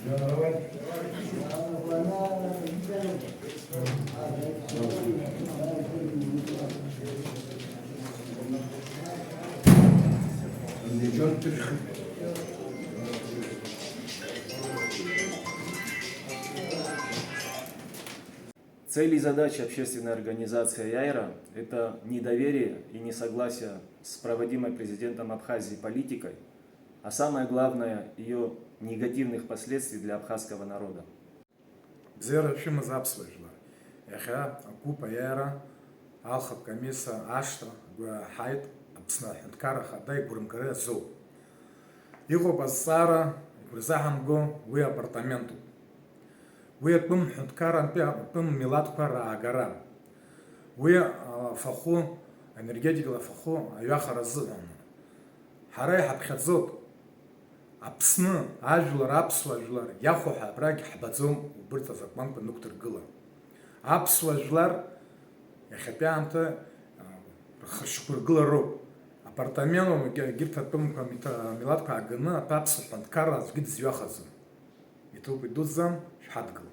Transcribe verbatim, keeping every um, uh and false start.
Цели и задачи общественной организации «Аиааира» — это недоверие и несогласие с проводимой президентом Абхазии политикой, а самое главное, ее негативных последствий для абхазского народа. Бзиара шәымаз аԥсуа жәлар. Иахьа агәыԥ «Аиааира» алхатә комиссиа ашҭа гәы иаҳаит Аԥсны Аҳәынҭқарра Ахада игәырымгара азоуп. Иҟоуп азҵаара, игәырзаҳамго уи апартаментуп. Уи атәым ҳәынҭқарратәи атәым милаҭқәа раагара. Уи, а, афахәы, аенергетикала афахәы аҩахара азыҳәан. Ҳара иҳаԥхьаӡоуп. Аԥсны ажәлар, аԥсуа жәлар иахәо ҳәа абрагь ҳбаӡом убырҭ азакәанқәа нықәдыргылар. Аԥсуа жәлар иахьатәи аамҭа, а, рхы шьақәыргылароуп. Апартамент, егьырҭ атәымқәа, миҭа-, милаҭқәа ааганы аԥаԥс ҳәынҭқарра аӡәгьы дызҩахаӡом. Иҭоуп идуӡӡан, шәҳадгыл.